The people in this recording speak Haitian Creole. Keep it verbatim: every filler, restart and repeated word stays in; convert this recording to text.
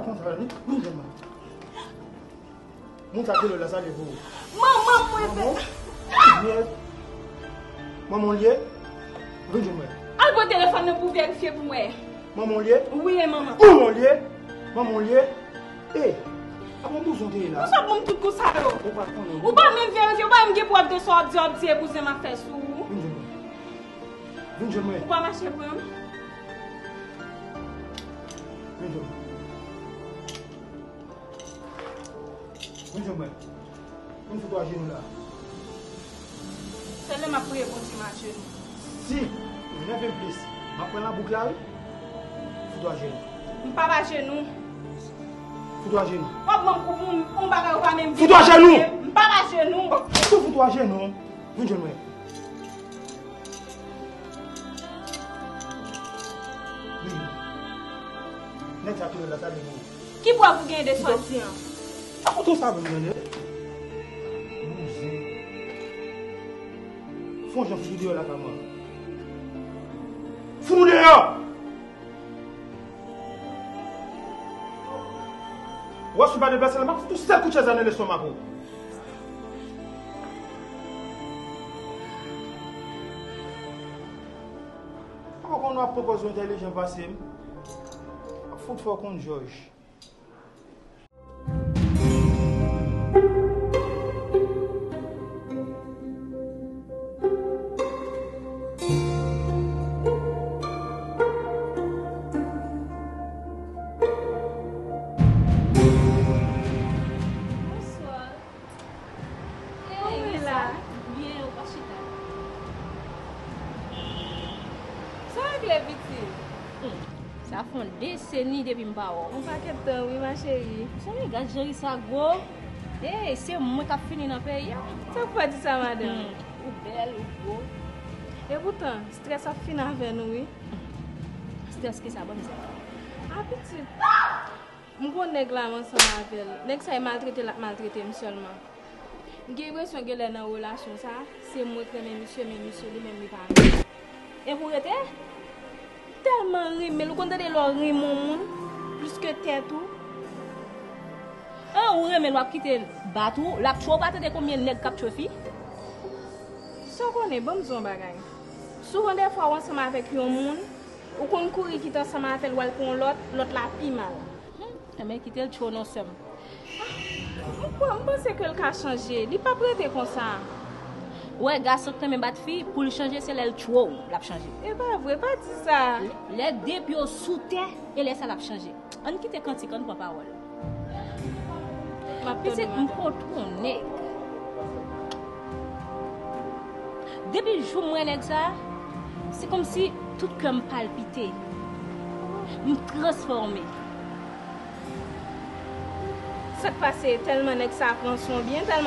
Moun sa, vin jwenn mwen. Moun sa ki la, sa li pou ou. Manman mwen fè. Manman? Manman w li ye? Vin jwenn mwen. Al pran telefòn nan pou verifye pou mwen. Manman w li ye? Wi, e manman. Manman w li ye? Manman w li ye? E, apa w bouzen te ye la? Ou sa bon tout konsa yo? Ou pa konnen. Ou pa menm verifye, ou pa menm gen prèv de sa w ap di, w ap di e bouzen m ap fè sou ou. Vin jwenn mwen. Vin jwenn mwen. Ou pa mache pran m. Vin jwenn mwen. Vin jwenn mwen. Vin fout ou ajenou la. Sèl lè m ap priye Bondye m ajenou. Si ou nève m plis, m ap pran labouk la, wi. Fout ou ajenou. M p ap ajenou. Fout ou ajenou. W ap ban m koup yon, yon bagay ou pa menm gen. Fout ou ajenou. M p ap ajenou. Ou fout ou ajenou. Vin jwenn mwen. Vin jwenn mwen. Nèg sa ki la, sa vin ou. Ki prèv ou gen de sa w di an? Sa fout ou sa vin tande. Bouzen. Fon jan fout ou deyò lakay mwen. Fout ou deyò! Wè si w pa deplase la, m ap fout ou sèt kout chèz la nan lestomak ou. Ou konn w ap pran pòz ou entèlijan pase m. M ap fout fè w konn jòj. Bonswa. Kòman w ye la? Byen, ou pa chita. Sa regle, pitit? Hmm. Sa fè yon deseni depi m pa wè w. Yon pakèt tan, wi, ma chérie. Sonje gad jan ri sa gwo. Ey, se mwen k ap fini nan peyi a. Sa k fè w di sa, madanm? Hmm. Ou bèl, ou gwo. Epoutan, strès ap fin avè nou, wi. Strès ki sa, ban m sa? A, pitit. M gon nèg la, m ansanm avè l. Nèg sa, e maltrete l ap maltrete m sèlman. M gen enpresyon genlè nan relasyon sa, se mwen k renmen misye, men misye li menm li pa renmen. Epi w rete? Tèlman renmen l, ou konn tande lè w renmen yon moun plis ke tèt ou? An, ou renmen l, w ap kite l bat ou, l ap tchwe w, ou pa tande konbyen nèg k ap tchwe fi? Sa w konnen, ban m di w yon bagay. Souvan dèfwa w ansanm avèk yon moun, ou konn kouri kite ansanm avè l, w al pran yon lòt, lòt la pi mal. Hmm, enben kite l tchwe w non sè m. M kwè, m panse ke l ka chanje. Li p ap rete konsa. Ou wè gason k renmen bat fi, pou l chanje, se lè l tchwe w, l ap chanje. E pa vre, pa di sa. Lè de pye w sou tè, e lè sa l ap chanje. Ann kite kantik, ann pran pawòl. M ap tande. Pitit, m madanm. Kot yon nèg. Depi jou m wè nèg sa, se kòmsi tout kè m palpite. M transfòme. Sa k pase? Tèlman nèg sa pran swen w byen, tèlman